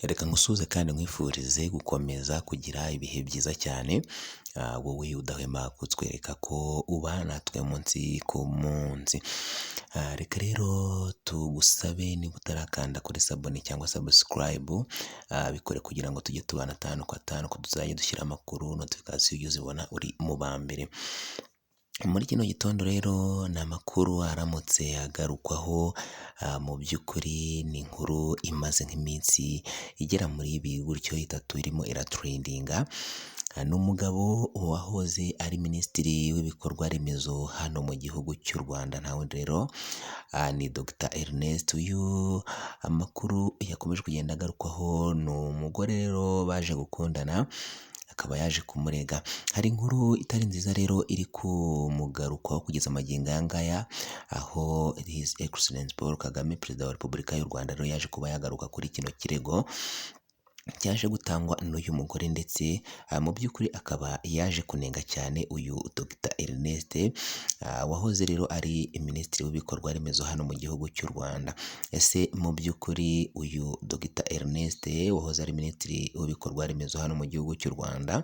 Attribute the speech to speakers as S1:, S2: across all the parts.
S1: Reka ngusuhuze kandi nkwifurize gukomeza kugira ibihe byiza cyane, wowe udahwema kutwereka ko ubana natwe umunsi ku munsi. Reka rero tugusabe niba utarakanda kuri sabone cyangwa subscribe, bikore kugira ngo tujye tubana atanu ku atanu, ko tuzajya dushyira amakuru notification ujye uzibona uri mu ba mbere. Muri kino gitondo rero ni amakuru aramutse agarukwaho, mu by'ukuri ni inkuru imaze nk'iminsi igera muri ibiri gutyo itatu irimo iratrendinga, ni umugabo wahoze ari minisitiri w'ibikorwa remezo hano mu gihugu cy'u Rwanda, nta wundi rero ni Dr Ernest. Uyu amakuru yakomeje kugenda agarukwaho ni umugore rero baje gukundana akaba yaje kumurega. Hari inkuru itari nziza rero iri kumugarukwaho kugeza magingo aya ngaya, aho His Excellence Paul Kagame Perezida wa Repubulika y'u Rwanda rero yaje kuba yagaruka kuri kino kirego cyaje gutangwa n'uyu mugore, ndetse mu by'ukuri akaba yaje kunenga cyane uyu Dr Ernest wahoze rero ari minisitiri w'ibikorwa remezo hano mu gihugu cy'u Rwanda. Ese mu by'ukuri uyu Dr Ernest wahoze ari minisitiri w'ibikorwa remezo hano mu gihugu cy'u Rwanda,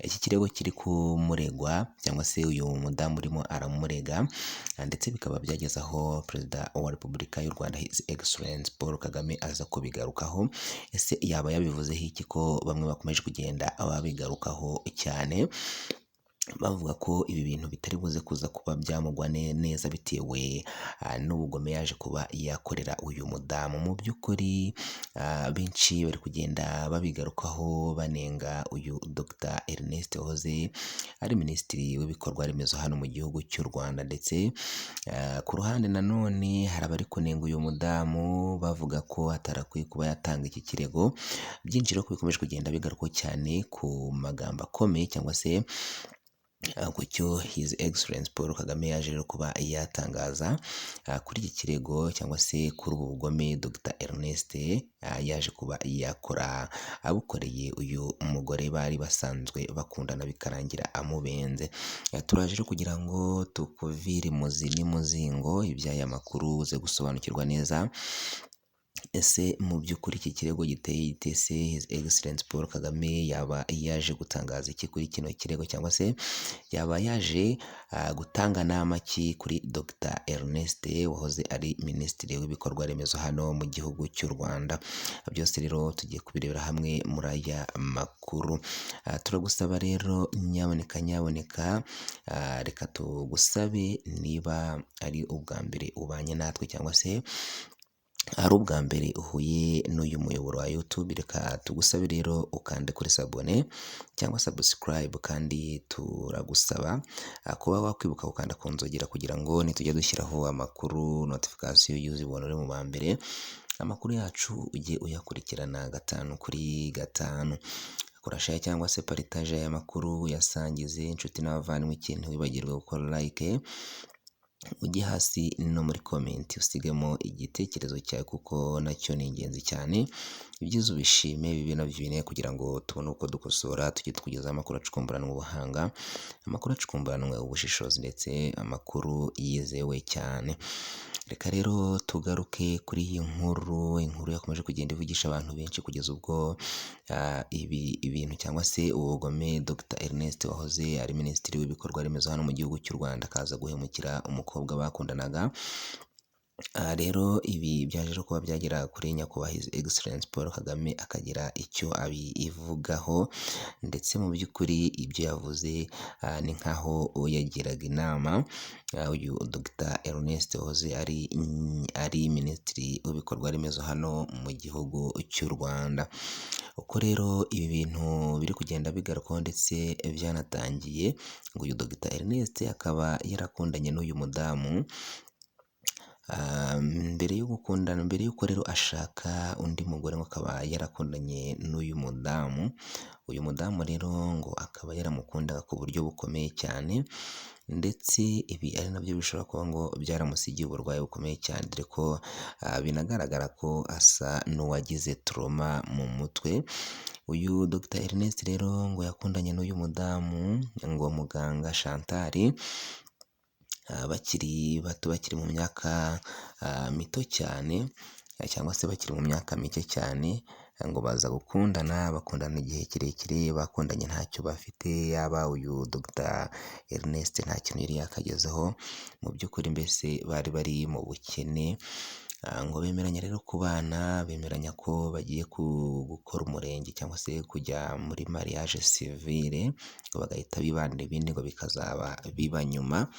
S1: iki kirego kiri kumuregwa cyangwa se uyu mudamu urimo aramurega, ndetse bikaba byageze aho Perezida wa Repubulika y'u Rwanda His Excellence Paul Kagame aza kubigarukaho, ese yaba yabivuzeho iki ko bamwe bakomeje kugenda babigarukaho cyane, bavuga ko ibi bintu bitari buze kuza kuba byamugwa neza bitewe n'ubugome yaje kuba yakorera uyu mudamu. Mu by'ukuri benshi bari kugenda babigarukaho banenga uyu Dr Ernest wahoze ari minisitiri w'ibikorwa remezo hano mu gihugu cy'u Rwanda, ndetse ku ruhande nanone hari abari kunenga uyu mudamu bavuga ko atarakwiye kuba yatanga iki kirego. Byinshi rero bikomeje kugenda bigarukwaho cyane ku magambo akomeye cyangwa se ku cyo His Excellence Paul Kagame yaje rero kuba yatangaza kuri iki kirego cyangwa se kuri ubu bugome Dr Ernest yaje kuba yakora abukoreye uyu mugore bari basanzwe bakundana bikarangira amubenze. Turaje rero kugira ngo tukuvire imuzi n'imuzingo iby'aya makuru uze gusobanukirwa neza. Ese mu by'ukuri iki kirego giteye gite? Se His Excellence Paul Kagame yaba yaje gutangaza iki kuri kino kirego cyangwa se yaba yaje gutanga nama ki kuri Dr Ernest wahoze ari minisitiri w'ibikorwa remezo hano mu gihugu cy'u Rwanda? Byose rero tugiye kubirebera hamwe muri aya makuru. Turagusaba rero nyaboneka nyaboneka, reka tugusabe niba ari ubwa mbere ubanye natwe cyangwa se ari ubwa mbere uhuye n'uyu muyoboro wa YouTube, reka tugusabe rero ukande kuri sabone cyangwa subscribe, kandi turagusaba kuba wakwibuka gukanda ku nzogera kugira ngo nitujya dushyiraho amakuru notification ujye uzibona uri mu ba mbere, amakuru yacu ujye uyakurikirana gatanu kuri gatanu. Kora share cyangwa se partage aya makuru, uyasangize inshuti n'abavandimwe, ikintu wibagirwe gukora like, ujye hasi no muri comment usigemo igitekerezo cyawe kuko nacyo ni ingenzi cyane. Ibyiza ubishime, ibibi nabyo ubinenge kugira ngo tubone uko dukosora, tujye tukugezaho amakuru acukumburanwe ubuhanga, amakuru acukumburanwe ubushishozi ndetse amakuru yizewe cyane. Reka rero tugaruke kuri iyi nkuru, inkuru yakomeje kugenda ivugisha abantu benshi kugeza ubwo ibi ibintu cyangwa se ubugome Dr Ernest wahoze ari minisitiri w'ibikorwa remezo hano mu gihugu cy'u Rwanda akaza guhemukira umukobwa bakundanaga. Rero ibi byaje kuba byagera kuri nyakubahwa His Excellence Paul Kagame akagira icyo abivugaho, ndetse mu by'ukuri ibyo yavuze ni nkaho yagiraga inama uyu Dr Ernest wahoze ari minisitiri w'ibikorwa remezo hano mu gihugu cy'u Rwanda. Uko rero ibi bintu biri kugenda bigarukwaho ndetse byanatangiye, ngo uyu Dr Ernest akaba yarakundanye n'uyu mudamu mbere yo gukundana, mbere y'uko rero ashaka undi mugore ngo akaba yarakundanye n'uyu mudamu. Uyu mudamu rero ngo akaba yaramukundaga ku buryo bukomeye cyane, ndetse ibi ari nabyo bishobora kuba ngo byaramusigiye uburwayi bukomeye cyane, dore ko binagaragara ko asa n'uwagize trauma mu mutwe. Uyu Dr Ernest rero ngo yakundanye n'uyu mudamu ngo muganga Chantal bakiri bato, bakiri mu myaka mito cyane cyangwa se bakiri mu myaka mike cyane. Ngo baza gukundana, bakundana igihe kirekire, bakundanye ntacyo bafite, yaba uyu Dr Ernest nta kintu yari yakagezeho, mu by'ukuri mbese bari bari mu bukene. Ngo bemeranya rero kubana, bemeranya ko bagiye gukora umurenge cyangwa se kujya muri mariage civile, ngo bagahita bibanira, ibindi ngo bikazaba biba nyuma.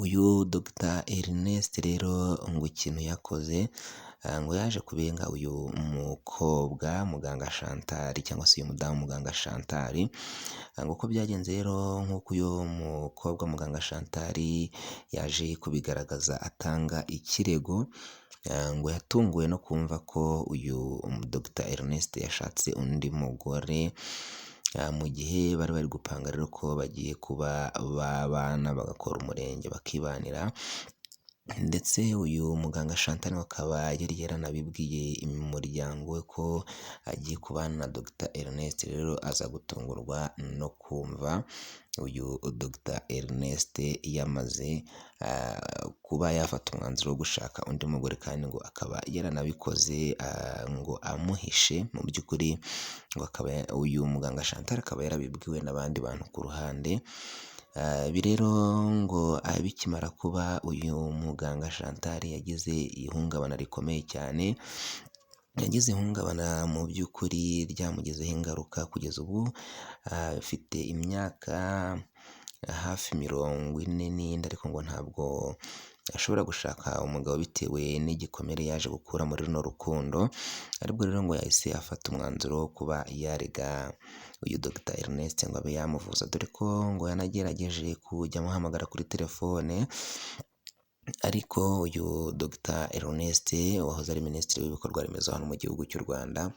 S1: Uyu Dr Ernest rero ngo ikintu yakoze, ngo yaje kubenga uyu mukobwa muganga Chantal cyangwa se uyu mudamu muganga Chantal. Ngo uko byagenze rero, nk'uko uyu mukobwa muganga Chantal yaje kubigaragaza atanga ikirego, ngo yatunguwe no kumva ko uyu Dr Ernest yashatse undi mugore, mu gihe bari bari gupanga rero ko bagiye kuba babana bagakora umurenge bakibanira. Ndetse uyu muganga Chantal akaba yari yaranabibwiye umuryango we ko agiye kubana na Dr Ernest, rero aza gutungurwa no kumva uyu Dr Ernest yamaze kuba yafata umwanzuro wo gushaka undi mugore, kandi ngo akaba yaranabikoze ngo amuhishe. Mu by'ukuri ngo akaba uyu muganga Chantal akaba yarabibwiwe n'abandi bantu ku ruhande. Ibi rero ngo bikimara kuba, uyu muganga Chantal yagize ihungabana rikomeye cyane, yagize ihungabana mu by'ukuri ryamugizeho ingaruka, kugeza ubu afite imyaka hafi 40, ariko ngo ntabwo ashobora gushaka umugabo bitewe n'igikomere yaje gukura muri runo rukundo. Aribwo rero ngo yahise afata umwanzuro wo kuba yarega uyu Dr Ernest ngo abe yamuvuza, dore ko ngo yanagerageje kujya amuhamagara kuri telefone, ariko uyu Dr Ernest wahoze ari minisitiri w'ibikorwa remezo hano mu gihugu cy'u Rwanda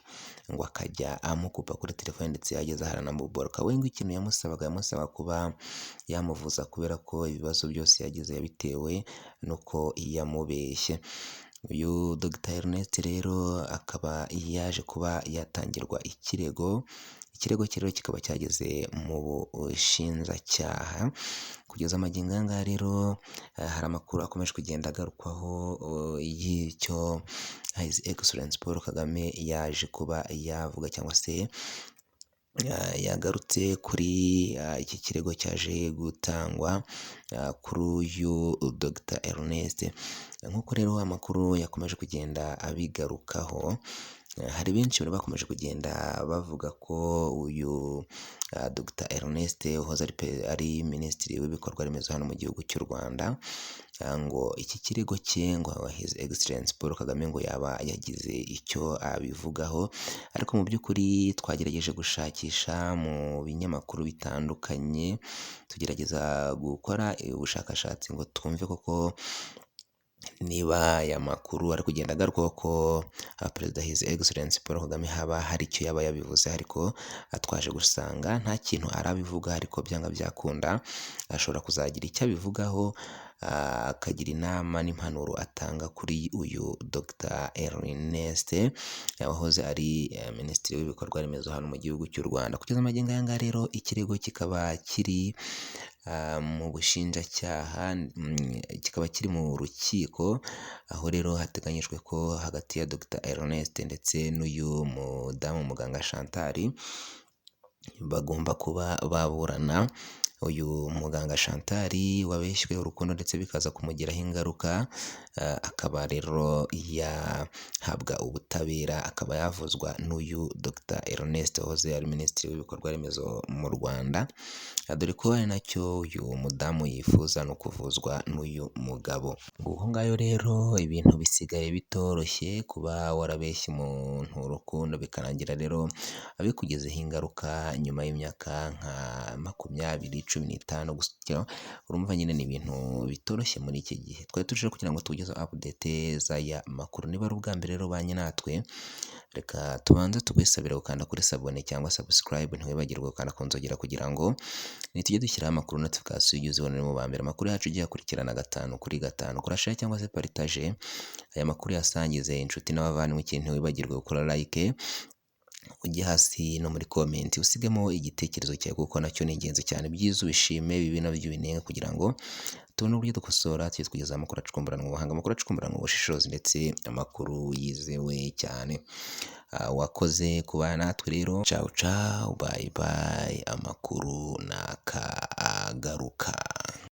S1: ngo akajya amukupa kuri telefone, ndetse yageze aho aranamuboroka. We ngo ikintu yamusabaga, yamusabaga kuba yamuvuza kubera ko ibibazo byose yagize yabitewe n'uko yamubeshye. Uyu Dr Ernest rero akaba yaje kuba yatangirwa ikirego, ikirego cye rero kikaba cyageze mu bushinjacyaha. Kugeza magingo aya ngaya rero hari amakuru akomeje kugenda agarukwaho y'icyo His Excellence Paul Kagame yaje kuba yavuga cyangwa se yagarutse kuri iki kirego cyaje gutangwa kuri uyu Dr Ernest. Nk'uko rero amakuru yakomeje kugenda abigarukaho, hari benshi bari bakomeje kugenda bavuga ko uyu Dr Ernest wahoze ari minisitiri w'ibikorwa remezo hano mu gihugu cy'u Rwanda, ngo iki kirego cye ngo His Excellence Paul Kagame ngo yaba yagize icyo abivugaho, ariko mu by'ukuri twagerageje gushakisha mu binyamakuru bitandukanye, tugerageza gukora ubushakashatsi ngo twumve koko niba aya makuru ari kugenda agarukwaho ko Perezida His Excellence Paul Kagame haba hari icyo yaba yabivuze, ariko twaje gusanga nta kintu arabivuga, ariko byanga byakunda ashobora kuzagira icyo abivugaho, akagira inama n'impanuro atanga kuri uyu Dr Ernest wahoze ari minisitiri w'ibikorwa remezo hano mu gihugu cy'u Rwanda. Kugeza magingo aya ngaya rero ikirego kikaba kiri mu bushinjacyaha, kikaba kiri mu rukiko, aho rero hateganyijwe ko hagati ya Dr Ernest ndetse n'uyu mudamu muganga Chantal bagomba kuba baburana. Uyu muganga Chantal wabeshywe urukundo ndetse bikaza kumugiraho ingaruka, akaba rero yahabwa ubutabera, akaba yavuzwa n'uyu Dr Ernest wahoze ari minisitiri w'ibikorwa remezo mu Rwanda, dore ko ari nacyo uyu mudamu yifuza, no kuvuzwa n'uyu mugabo. Ubu ngayo rero ibintu bisigaye bitoroshye, kuba warabeshye umuntu urukundo bikarangira rero abikugezeho ingaruka nyuma y'imyaka nka 20, 15 gusa, urumva nyine ni ibintu bitoroshye muri iki gihe. Twari tuje kugira ngo tugezeho update z'aya makuru. Niba ari ubwa mbere rero ubanye natwe, reka tubanze tugusabira gukanda kuri sabone cyangwa subscribe, ntiwibagirwe gukanda ku nzogera kugira ngo nitujye dushyiraho amakuru notification ujye uzibona mu ba mbere. Amakuru yacu ugiye akurikirana 5 kuri 5, kora share cyangwa se partage aya makuru, yasangize inshuti n'abavandimwe. Ikintu ntiwibagirwe gukora like, ujye hasi no muri comment usigemo igitekerezo cyawe kuko nacyo ni ingenzi cyane. Byiza ubishime, bibi nabyo ubinenge kugira ngo Tubone uburyo dukosora, tujye tukugezaho amakuru acukumburanwa ubuhanga, amakuru acukumburanwa ubushishozi ndetse amakuru yizewe cyane. Wakoze kubana natwe rero, cawu cawu, bayi bayi, amakuru nakagaruka.